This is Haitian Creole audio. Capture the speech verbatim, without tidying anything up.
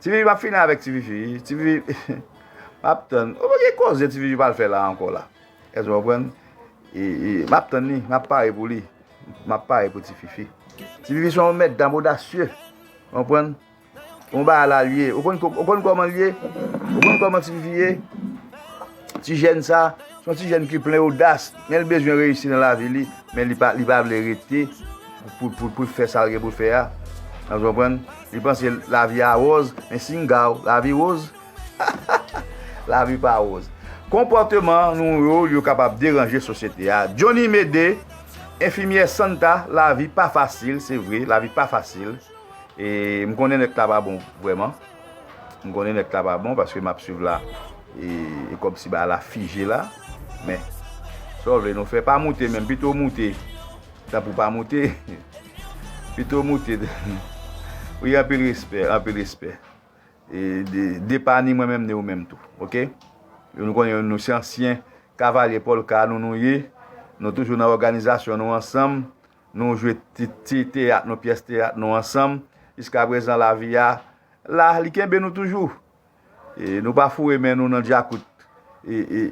Ti Vivi, m ap fini avèk Ti Vivi. Ti Vivi, m ap tann. Ou pa gen koze Ti Vivi pral fè la ankò la. Èske w konprann? E, e, m ap tann li, m ap pare pou li. M ap pare pou Ti Fifi. Ti Vivi se yon mètdam odasye. Ou konprann? Yon bagay la l ye. Ou konn, ou konn kòman l ye? Ou konn kòman Ti Vivi ye? Ti jèn sa, se yon ti jèn ki plen odas, men l bezwen reyisi nan lavi li, men li pa, li pa vle rete pou, pou, pou l fè sa l gen pou l fè a. Ou konprann? Li panse lavi a wòz, men singaw, lavi wòz. Lavi pa wòz. Konpòteman nou yo, yo kapab deranje sosyete a. Johnny Mede, enfimyè Santa, lavi pa fasil, se vre, lavi pa fasil. E m konnen nèt la pa bon, vrèman. M konnen nèt la pa bon, paske m ap swiv la, e, e kòmsi bagay la fije la. Men, sa w vle nou fè, pa moute menm, pito moute. Tanpri pa moute. Pito moute. Wi, anpil respè, anpil respè. E de, de pa ni mwen menm, ni ou menm tou. Oke? Nou konnen nou se ansyen kavalye pòlka nou, nou ye. Nou toujou nan òganizasyon nou ansanm. Nou jwe ti, ti teyat nou, pyès teyat nou ansanm. Jiska prezan, lavi a la, li kenbe nou toujou. E nou pa foure men nou nan djakout. E, e,